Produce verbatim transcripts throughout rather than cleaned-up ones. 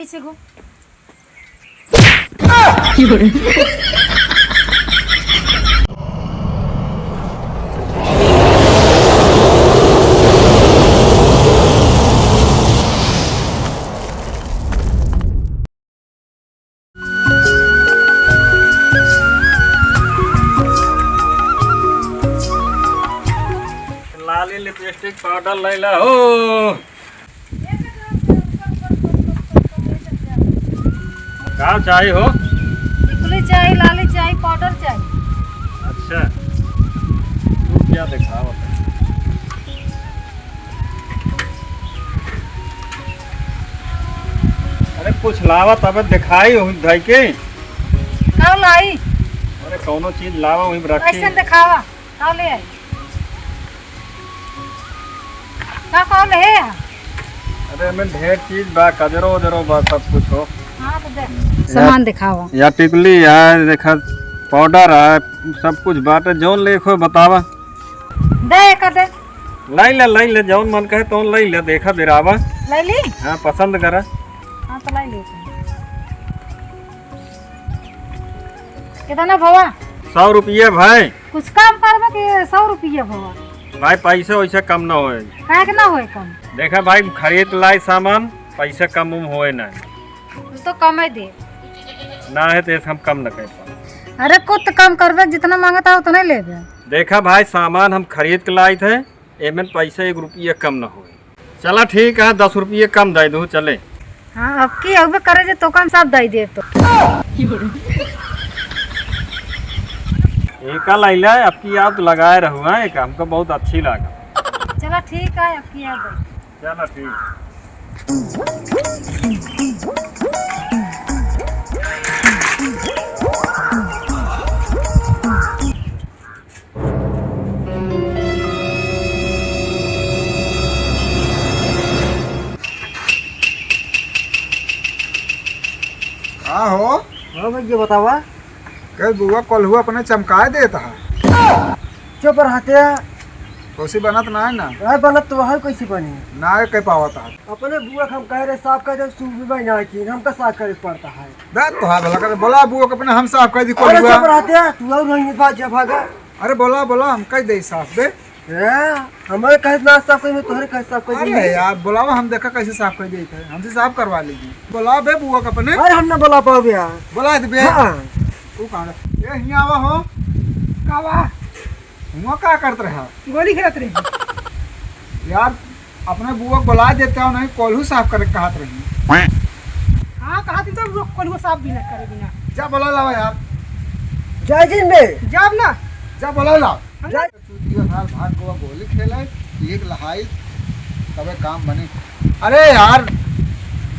कैसे गो? लाली लिपस्टिक पाउडर लैला हो। का चाही हो? टिकुली चाही, लाली चाही, पाउडर चाही। अच्छा, तू क्या देखावत है? अरे कुछ लावा तबे देखाई हो धई के। का लाई? अरे कौनो चीज लावा वहीं रखी। ऐसे देखावा। का ले आई? का का ले है? अरे, एमे ढेर चीज बा, कजरो उजरो बा, सब कुछ हो। हाँ, तो दे। या, सामान दिखावा। या टिकुली है, देखा, पाउडर है, सब कुछ बाटे, जौन लेखो बतावा। दे, एक दे। लाई ले, लाई ले, जौन मन कहे तौन लाई ले, देखा, बिरावा। लाई ली? हाँ, पसंद करा। हाँ, तो लाई ले। कितना भवा? सौ रुपया भाई। कुछ कम करबे कि सौ रुपया भवा? भाई, पैसा वैसा कम ना होए। काहे के ना होए कम? देखा भाई, खरीद लाई सामान, पैसा कम उम होए ना। तू तो कमे दे। ना है तो हम कम न कर पाए। अरे, कुछ तो कम करबे, जितना मांगता है उतना ही लेबे। देखा भाई, सामान हम खरीद के लाए थे, एमन पैसा एक रुपया कम न होए। चला ठीक है, दस रुपये कम दे दो, चले। हाँ, अब की अबे करे जे तोका हम सब दे दे तो। एका लैला, अब की आप लगाए रहू, हाँ, एक हमको बहुत अच्छी लगा। चला ठीक है, अब की आप दे। चला ठीक। का हो? हाँ भैया, बतावा। कल बुआ कोल्हुआ अपने चमकाए देत हा। चुप रहते। कोसी बनत ना है ना? ना बनत तो वह कैसे बनी? ना है कह पावत हा। अपने बुआ के हम कह रहे साफ कर दे, सुबह ना की हमका साफ करे पड़ता है। बे, तोहार भला करे, बोला बुआ के अपने हम साफ कर दी अरे कोल्हुआ। चुप रहते, तू और नहीं बात जा भागा। अरे बोला, बोला, हम कह दे साफ बे। ए, हमारे कहे ना साफ कर, तोहरे कहे साफ कर अरे दी। यार, बोलावा, हम देखा कैसे साफ कर देते हैं, हमसे साफ करवा लीजिए। बोला बे बुआ के अपने। अरे हम ना बोला पाओ बे यार। बोला दे बे। हाँ। तू कहाँ रह-, ए, हियाँ आवा हो। का बा? हुआ का करत रहा? गोली खेलत रही। यार, अपने बुआ के बोला देते हो, नहीं कोल्हू साफ करे कहत रही। हाँ, कहा थी तो वो कोल्हू साफ भी ना करे बिना। जा बोला लावा यार। जय जिन बे। जाब ना। जा बोला लाओ। हम जा। तू दियो साल भाग गोवा गोली खेले, एक लहाई, तबे काम बने। अरे यार,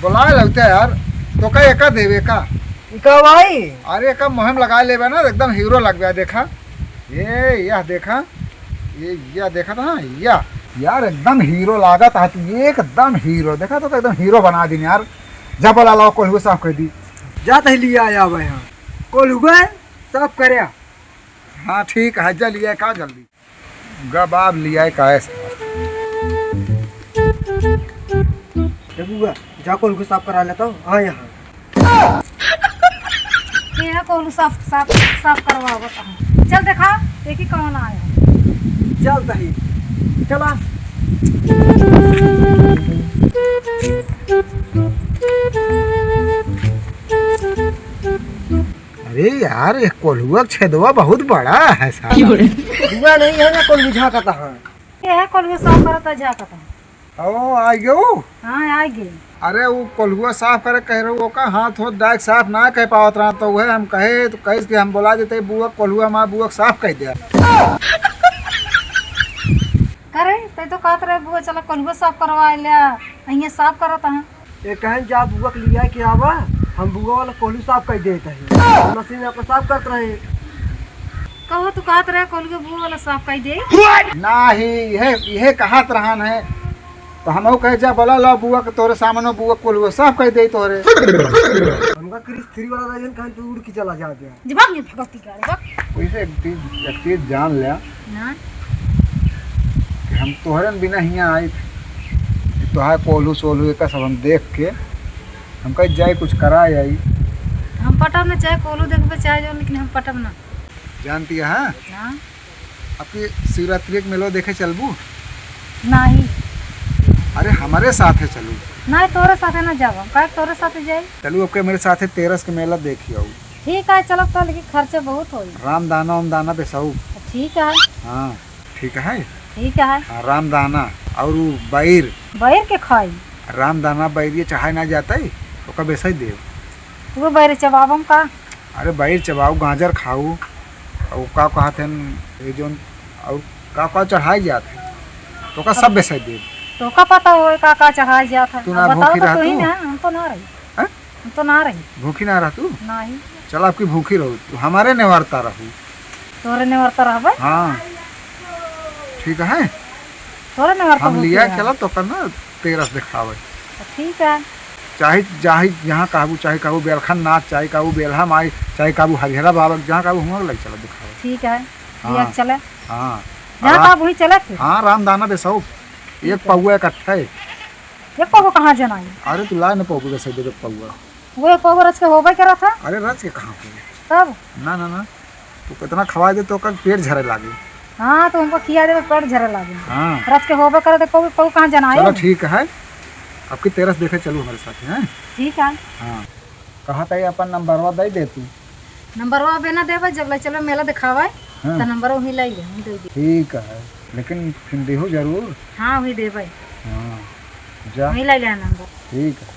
बोला लगते यार, तो का एका देवे का? ई का भाई? अरे एका मुहिम लगा लेबे ना, एकदम हीरो लगबे, देखा। ये, यह देखा, ये, यह देखा था, यह। यार, एकदम हीरो लागत है तू, एकदम हीरो। देखा तो एकदम हीरो बना दिन यार। जा बोला लाओ, कोल्हुआ साफ कर दी। जा तही लिया आया भाई, हाँ। कोल्हुआ साफ करे। हाँ, ठीक है, जा लिया का जल्दी। गबाब लिया का ऐसा। ए बुआ, जा कोल्हू साफ करा लेता हूँ। हाँ, यहाँ। ये है कोल्हू साफ, साफ, साफ करवावत है। चल देखा, देखी कौन आया। चल तही, चला। अरे यार, ये कोल्हुआ के छेदवा बहुत बड़ा है साला। बुआ नहीं है ना, कोल्हू झाँकता है। ये है कोल्हू साफ करता झाँकता है। ओ, आ गयो? हाँ, आ गए। अरे, वो कोल्हुआ साफ करे कह रहे, ओका हाथ होत डाइक साफ ना कह पावत रहा, तो वह हम कहे, तो कहे कि हम बोला देते, बुआ कोल्हुआ माँ बुआ के साफ कर दे। करे, तै तो कहत रहे, बुआ चला कोल्हुआ साफ करवा ले, अहिया साफ करत हैं। ये कहन जा बुआ के लिया के आवा, हम बुआ वाला कोल्हू साफ कर देत हैं। मशीन में आपका साफ करत रहे। कहो, तू कहत रहे कोल्हू बुआ वाला साफ कर दे। नाही, इहे, इहे कहत रहन है। तो हमहू कहे, "जा बोला ला बुआ के, तोरे सामने बुआ कोल्हुआ साफ कर दे तोरे।" हमका क्रिस थ्री वाला रजन कहन तू उड़ के चला जा बे। जवाब ये भगवती का, जवाब। वैसे एक चीज, एक चीज जान ले ना। कि हम तोहरे बिना हियाँ आए थे। तोहार कोल्हू सोल्हू एका सब हम देख के हम कहे जाए कुछ करा आई। हम पटब ना, चाहे कोलू देखबे, चाहे जो, लेकिन हम पटब ना। जानती है, हाँ? हाँ। आपकी शिवरात्रि के मेलो देखे चलबू? नहीं। अरे, हमारे साथ है, चलू। नहीं, तोरे साथे ना जाब हम, काहे तोरे साथे जाई? चलू, आपके मेरे साथे तेरस के मेला देखी आओ। ठीक है, चलो तो, लेकिन खर्चा बहुत होई। रामदाना, ओमदाना बेसाऊ। ठीक है। हाँ, ठीक है। ठीक है। हाँ, रामदाना और उ बैर। बैर के खाई? रामदाना बैर ये चढ़ाए ना जाता है, ओका बेसाई देव। वो बैर चबाबम का? अरे, बैर चबाऊ, गाजर खाऊ, और का कहत हन, ये जोन, और का का चढ़ाए जात है, तो का सब बेसाई देव। तो का पता होए का का चढ़ाए जात है? तू ना अब बताओ भूखी तो, रह तू ही तू। ना, हम तो ना रही। हैं? हम तो ना रही। भूखी ना रह तू? नहीं। चल, आपकी भूखी रहो, तू हमारे नेवरता रहू। तोरे नेवरता रहबे? हाँ, ठीक है। तोरे नेवरता हम भूखी लिया रहबे। चला तो करना तेरस दिखावे। तो ठीक है। चाहे, चाहे जहाँ कहबू, चाहे कहबू बेलखन नाथ, चाहे कहबू बेल्हा माई, चाहे कहबू हरिहरा बाबा, जहाँ कहबू हुआं लग चला दिखावे। ठीक है। हाँ। लिया चले। हाँ। जहाँ रा-, कहबू वहीं चले फिर। हाँ, रामदाना बेसाऊ। ठीक एक है। पौआ इकट्ठा है। एक पौआ कहाँ जनाई? अरे तू ला न पौआ बेसाई दे, एक पौआ। वो एक पौआ रच के होबे करा था। अरे रच के कहाँ पे? तब? ना, ना, ना। तू कितना खवाए दे तो ओकर पेट झरे लागे। हाँ, तो हमको खिया देबे, पेट झरे लागे। हाँ। रच के होबे करे तो पौआ, पौआ कहाँ जनाए? चलो ठीक है, आपकी तेरस देखे चलू हमारे साथ, हैं? ठीक है। हाँ। कहा था ये अपन नंबरवा दे दे तू। नंबरवा अबे ना देबे, जब ले चलो मेला दिखावे, हाँ। तो नंबरवा वहीं ले ले, वहीं दे दे। ठीक है, लेकिन फिर देहू जरूर। हाँ, वहीं देबे। हाँ, जा। वहीं ले ले नंबर। ठीक है।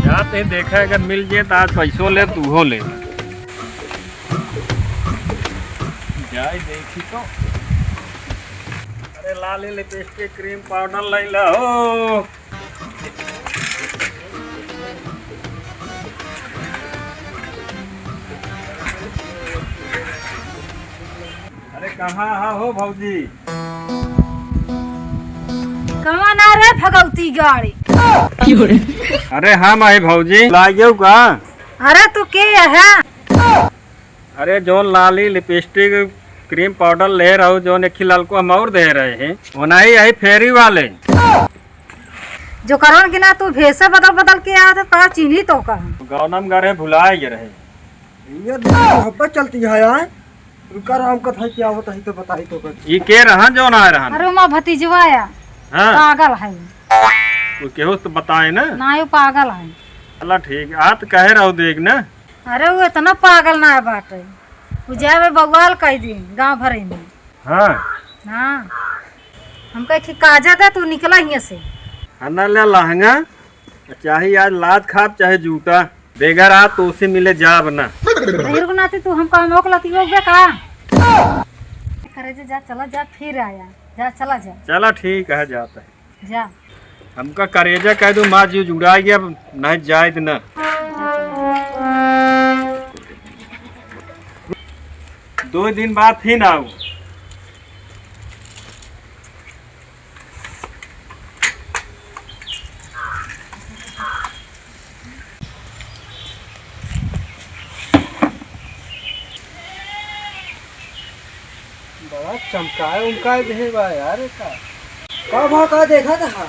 जाते हैं, देखा अगर मिल जाए तो आज पैसों ले, तू हो ले। जाए देखी तो। अरे लाली लिपस्टिक, क्रीम पाउडर ले ला हो। अरे कहाँ हा हो भौजी? कहाँ ना रे भगौती गाड़ी? अरे हाँ माई भौजी, लागियो का? अरे तू के है? अरे जौन लाली लिपस्टिक क्रीम पाउडर ले रहू, जौन एक ही ललको हम और दे रहे हैं, वो नहीं यही फेरी वाले। जो करन कि ना तू भेसे बदल बदल के आवत है, तो चीन्ही तो का। गौनम गरे भुलाए ये रहे। ये मोहब्बत चलती है यार। रुका राम कथा क्या होता है तो बताई तो कर। ई के रहन जौन आए रहन? अरे ओमा भतीजवा या। हाँ। पागल है। वो केहू तो बताए ना। ना, वो पागल है। चला ठीक, आ तो कहे रहो देख ना। अरे वो इतना पागल ना बाटे। वो जाए बवाल कह दी गाँव भरे में। हाँ। हाँ। हम कहे कि काजा दे तू निकला हियाँ से। हना ले लहंगा, चाहे आज लात खाब चाहे जूता। बेगर आ तो उसे मिले जाब ना। अहिर को नाती तू हमका मोक लती हो गया का? करे जे जा, चला जा, फिर आया। जा, चला जा। चला ठीक है, जाता है। जा। हमका करेजा कह दो, माँ जी जुड़ा गया, अब नहीं जाए तो ना। दो दिन बाद फिर आओ। बड़ा चमकाए उमकाए देहे बा यार, का? का भा, का देखत हा?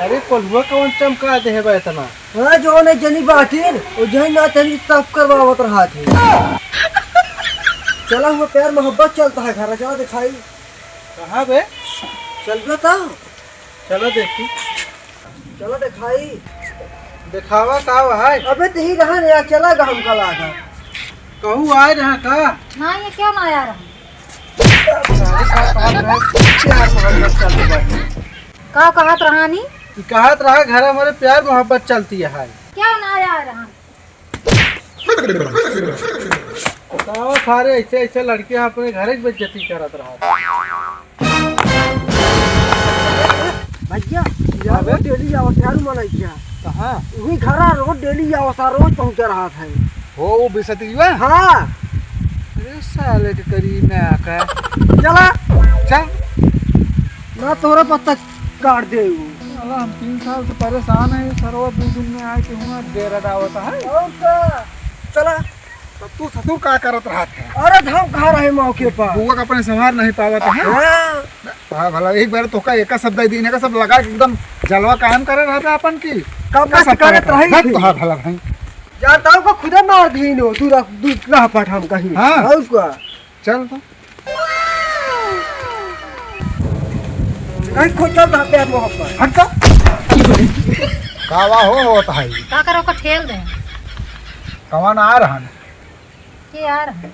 अरे, कोल्हुआ कौन चमकाए देहे बा इतना? हाँ, जो ने जनी बाटिन, वो जही ना तनी तप करवावत रहा थे। चला, हुआ प्यार मोहब्बत चलता है घर, चला दिखाई। कहाँ बे? चल बे ता। चलो देखी। चलो दिखाई। दिखावा का है? अबे तही रहा ने यार, चला गा हमका लागा। कहू आए रहा का? ना, ये क्यों ना आया रहा? अरे का कहत रहा? प्यार मोहब्बत चलती बा। का कहत रहा नी? कि कहत रहा घर हमारे प्यार मोहब्बत चलती है। क्यों ना आया रहा? बताओ सारे, ऐसे ऐसे लड़के अपने घरे की बेइज्जती करत रहा। भैया, यार, अबे? वो डेली आवत है, यार, मनई क्या? कहाँ? वही घरा रोज डेली आवत है, रोज पहुँचा रहा था। हो, वो बिसतिया? हाँ। अरे साले के करीब में आकर। चला। चल। ना तोहरा पत्ता काट दे वो। साला, हम तीन साल से परेशान है, सरवा दो दिन में आके हुआ डेरा डावत है। और का? चला। तब तू ससुर का करत रहत है? अरे, हम कहाँ रहे मौके पर? बुआ का अपने संभार नहीं पावत है। हाँ। हाँ, भला एक बार तोका एका शब्द दे दीन, एका शब्द लगा के एकदम जलवा कायम करे रहता अपन की। कब एका शब्द करत रही थी? हाँ, भला भाई। जानता हूँ, को खुदे मार दीन हो, दूर, दूर रह पट हम कहीं। हाँ। और का? चल तो। कहीं खोजल रहते हैं मोह पर। हट तो। का वा हो होत है? का करो, का ठेल दे? कवन आ रहन? के आ रहन?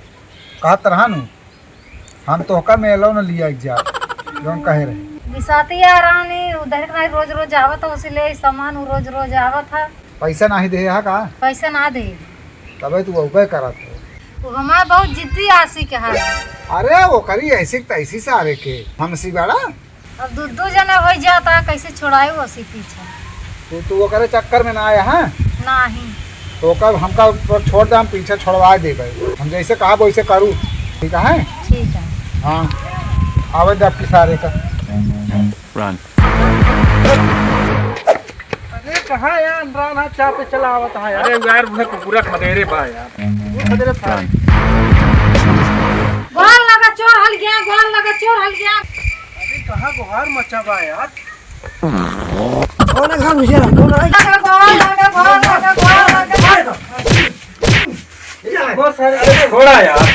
कहत रहन, हम तोहका मेलो न लिया जा, जौन कहे रहे। बिसाती आ रहन, उधर के नहीं, रोज रोज आवत हो, उसी ले सामान, वो रोज रोज आवत है। पैसा नाही दे हा का? पैसा ना दे। तबे तू अउबे करत हो। वो हमार बहुत जिद्दी आशिक है। अरे, वो करी ऐसी तैसी सारे के, हमसी बड़ा। अब दू दू जने हो जाता, कैसे छोड़ाए वो सी पीछे? तू, तू ओकरे चक्कर में ना आया है? नहीं। तो ओकर हमका ऊपर छोड़ दे, हम पीछे छोड़वा देबे। हम जैसे कहब वैसे करू, ठीक है? ठीक है। हाँ, आवे दे आपकी सारे का। Run। अरे, कहाँ यार, अनरान हाथ चापे चला आवत है यार। अरे यार, उहे कुकुरा खदेरे बा यार। वो खदेरे था। Run। गोर लगा चोर हल गया, गोर लगा चोर हल गया। अरे, कहाँ गोहार मचा बा यार। कौन है घर घुसिया? कौन है? लगा गोर लगा, गोर लगा, गोर लगा। बहुत सारे। अरे, छोड़ा यार।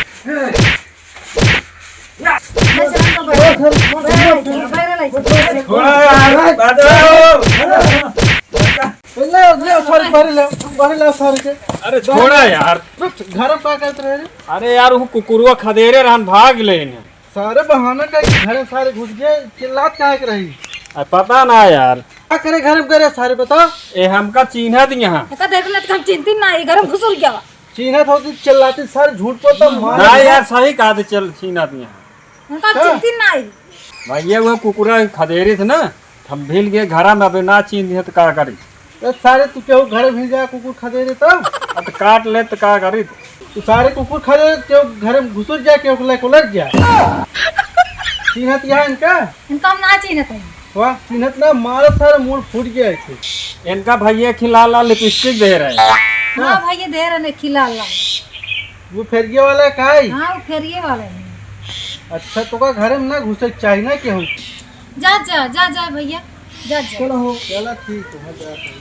छोड़ा यार, बादल। ले, ले, सारे, बाहर ले, बाहर ले, सारे के। अरे, छोड़ा यार। रुक, घर में का करत रहे रे? अरे यार, वो कुकुरवा खदेरे रहन, भाग लेन। सारे बहाना का कि घर में सारे घुस गए, चिल्लात काहे के रही? अरे, पता ना यार। का करे घर में करे, सारे बताओ। ए, हमका चीन्हा दिया। एका देख ले, तो हम चिन्हती ना, ये घर में घुसुर गया। चीन्हत होती चिल्लाती, सर झूठ बोलता, मार। ना यार, सही कहा थे, चल चीन्हत यहाँ। उनका हाँ। चिन्हती नहीं। भैया, वो कुकुरा खदेरी थे ना, हम भील गए घर में, अबे ना चीन्ह दिए तो का करी? ए, सारे तू केहू घर भील जा, कुकुर खदेरे तो? अब तो काट ले तो का करी? तू सारे कुकुर खदेरे, केहू घर में घुसुर जा, केहू ले उलट जा। चीन्हत यहाँ इनका? इनका हम ना चीन्हत है। वाह, चिन्हत ना, मारा सारा मूड फूट गया है। इनका भैया खिला ला लिपस्टिक दे रहे हैं। हाँ, भैया दे रहे हैं खिला ला। वो फेरिये वाला है काई? हाँ, वो फेरिये वाला है। अच्छा, तो का घर में ना घुसे के चाही ना केहू? जा, जा, जा, जा भैया, जा, जा। चलो हो, चलो ठीक है, जा, जा।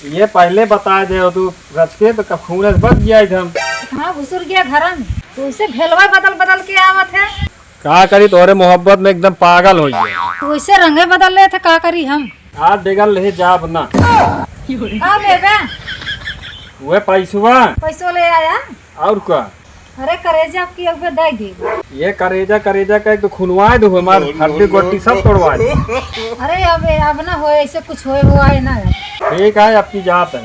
ये पहले बता दे, तू रच के तो खून बच गया एकदम। हाँ, घुसुर गया घर में। तो इसे भेलवा बदल बदल के आवत है। का करी, तोहरे मोहब्बत में एकदम पागल हो गया। तो वैसे रंगे बदल ले थे, का करी हम? आज बेगल ले जाब ना। का लेबे? वह पैसवा। पैसो ले आया। और का? अरे करेजा की अब दे दे। ये करेजा, करेजा का एक तो खुनवा दो, हमार हड्डी गोटी सब तोड़वा दे। अरे अब, अब ना हो, ऐसे कुछ होए हुआ है ना। ठीक है, आपकी जात है।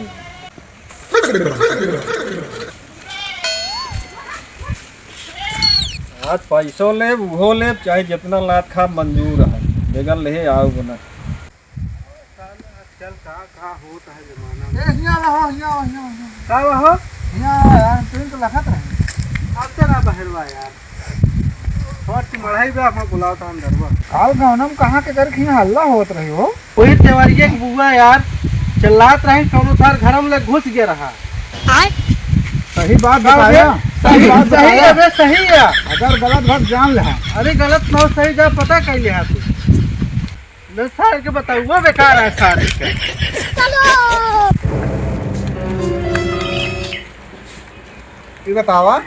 आज पैसो लेब, उहो लेब, चाहे जितना लात खाब मंजूर है, बेगल लेहे आउब ना। साला आजकल का, का होत है जमाना में। ए, हियाँ रहो, हियाँ, हियाँ, हियाँ। का बा हो? हियाँ यार, ट्रेन तो लखत रहे। अब तो ना बहरवा यार। और तू मढ़ाई बे, हम बुलाओ तो हम डरवा। काल गाँव में कहाँ के करके हियाँ हल्ला होत रही हो? वही तेवरिया के बुआ यार, चिल्लात रही, कौनो सार घर में ले घुस गया रहा। आय? सही बात का बताया, बे? सही बात सही बताया। है बे, सही है। अगर गलत बात जान ले। अरे गलत ना हो, सही जा पता कर ले तू। मैं सार के बताऊंगा, बेकार है सार के। चलो। ये बतावा,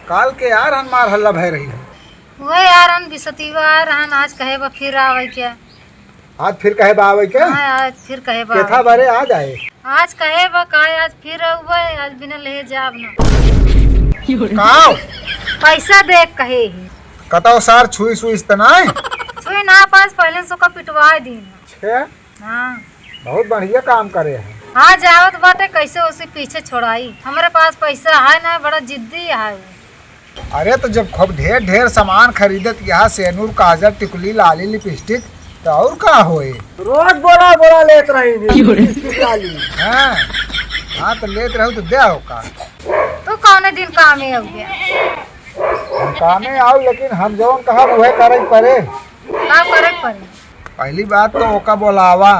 काल के यार हन मार हल्ला भय रही है। वो यार हन बिसतीवा आ रहन, आज कहे बा फिर आवे क्या? आज फिर कहे बा आवे के? हाँ, आज फिर कहे बा केथा आवे। बारे आज आए? आज कहे बा का, आज फिर आउबे, आज बिना ले जाब ना। काव? पैसा दे कहे ही। कतौ सार छुई छुई इस्तेनाय? छुई ना पास, पहले से का पिटवा दीन। छे? हाँ। बहुत बढ़िया काम करे हैं। आज आवत बाटे, कैसे उसी पीछे छोड़ाई। हमारे पास पैसा है ना, बड़ा जिद्दी है वो। अरे तो जब खूब ढेर ढेर सामान खरीदत यहाँ सेनूर, काजल, टिकुली, लाली, लिपस्टिक, तो और का होए? रोज बोला बोला लेत रही थी, लिपस्टिक, लाली। हाँ, हाँ तो लेत रहू तो दे हो का? तू कौने दिन कामे हो गया? हम कामे आओ, लेकिन हम जौन कहब उहे करे के पड़े। का करे के पड़े? पहली बात तो ओका बोलावा,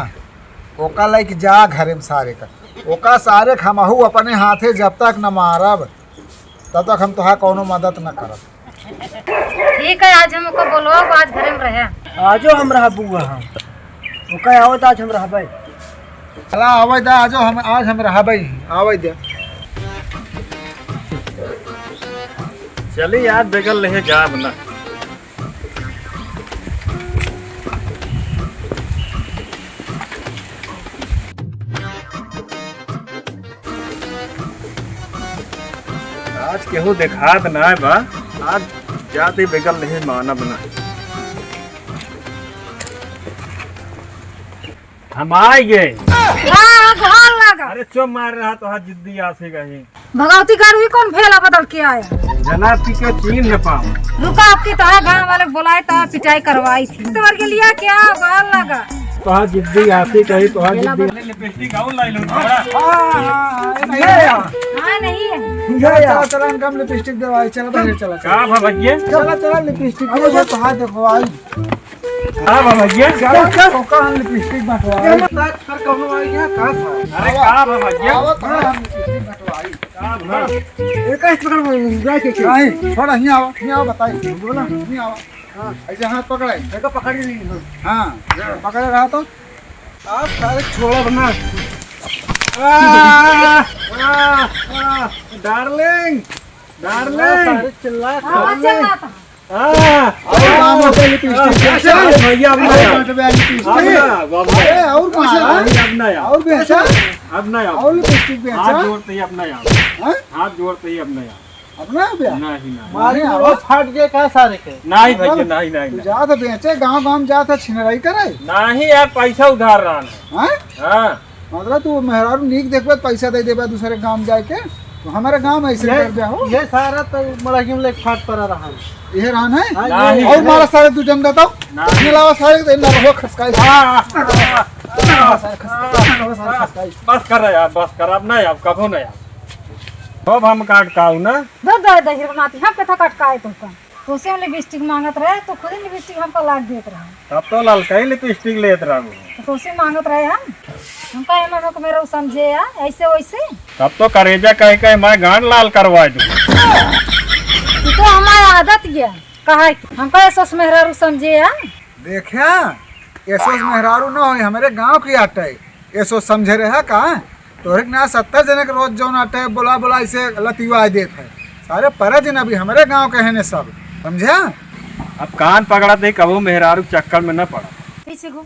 ओका लेके जा घरे में सारे का। ओका सारे क हमहू अपने हाथे जब तक न मारब, तब तक हम तोहार कौनो मदद न करब। ठीक है, आज हम ओका बोलवाओ, आज घरे में रहे। आजो हम रहबू हम। ओका आवत आज हम रहबे। चला, आवे दा, आजो हम, आज हम रहबे ही। आवे दा। चली यार, बेगल लेहे जाब ना। आज केहू देखात नाय बा, आज जाति बेगल नहीं मानब ना। हम आइ गए। हाँ, हाँ, गोहार लागा। अरे चुप मार रहा, तोहार जिद्दी आशिक ही। भगवती गाड़ू ही कौन भेला बदल के आया? जना पी के चीन न पाओ। रुका, आपके तोहरा गाँव वाले क बोलाए, तोहरा पिटाई करवाई थी। तोहर के लिया क्या गोहार लागा? तोहार जिद्दी आशिक ही, तोहार जिद्दी। लिपस्टिक और लाई लो थोड़ा। हाँ, हाँ, हाँ, ये नहीं है। हाँ, नहीं है। ये चला, चला, इनका हम लिपस्टिक देवाई, चला, बाहर चला, चला। का भा भैया? चला, चला, लिपस्टिक दे, तोहार देखो, आई। का भा भैया? चला, चला, ओका हम लिपस्टिक बंटवाई। ये मत आज फिर कौनो आई है, का था? अरे, का भा भैया? आवत है, हम लिपस्टिक बंटवाई। का भा? एक इस प्रकार में जाए के, के? नहीं, छोड़ा, हियाँ आवा, हियाँ आवा, बताई। बोला। हियाँ आवा। हाँ। ऐसे हाथ पकड़ाई। देखो, पकड़ ही नहीं है। हाँ, पकड़े रहा तो। आप सारे छोड़ब ना। आ, आ, आ, डार्लिंग, डार्लिंग। सारे चिल्ला, हाँ, डार्लिंग। चिल्लाता। आ, अरे, काम होता है, लिपस्टिक। अरे, भैया, अब ना अरे, यार। बंटवाई लिपस्टिक। अब ना, अब ना। अरे, और कहाँ? नहीं, अब ना यार। और बेचा? अब ना यार। और लिपस्टिक बेचा? हाथ जोड़ते ही अब ना यार। हाँ? हाथ जोड़ते ही अब ना यार। अपना बे? नहीं, नहीं। मारी अरे, मुँह आवा। फाट गए का सारे के? नहीं भैया, मतलब, नहीं, नहीं, तू नहीं। जात है बेचे, गाँव, गाँव में जात है, छिनराई करे? नहीं यार, पैसा उधार रहा है। हाँ? हाँ। मतलब, तू मेहरारू नीक देखबे, पैसा दे देबे दूसरे गाँव में जाके, तो हमारे गाँव में ऐसे ये, कर दिया हो। ये सारा तो मड़ाही में लेके फाट पड़ा रहा है। ये रहा है? हाँ, नहीं। ये और है। मारा सारे दू जन देता। नहीं। ये लावा सारे, ये लावा खसकाई। हाँ, हाँ, हाँ, हाँ, सारे खसकाई, हाँ, सारे खसकाई। बस कर यार, बस कर, अब नहीं, अब कबो नहीं, अब। अब हम काट काऊ ना। दर, दर, दर, हिरनाथी, हम कथा कटकाए तुमका। तोसे हम लिपस्टिक मांगत रहे, तो खुद ही लिपस्टिक हमका लाग देत रहा। तब तो ललका ही लिपस्टिक लेत रहू। तो तोसे मांगत रहे हम। हमका एमा हमका मेहरारू समझे या, ऐसे वैसे। तब तो करेजा कह कह मैं गांड लाल करवा दूँ। ये तो हमार आदत गया, कहा कि हमका ऐसा मेहरारू समझे या। देखा, एसोस मेहरारू न होई, हमरे गाँव की आटे। एसोस समझे रहे का? तोहरे के ना सत्तर जने के रोज जौन आटे बोला बोला ऐसे लतिवा देत है। सारे परे जिन अभी हमरे गाँव के हैं ने सब, समझा? अब कान पकड़ा दे, कबो मेहरारू के चक्कर में न पड़ा। पीछे घूम।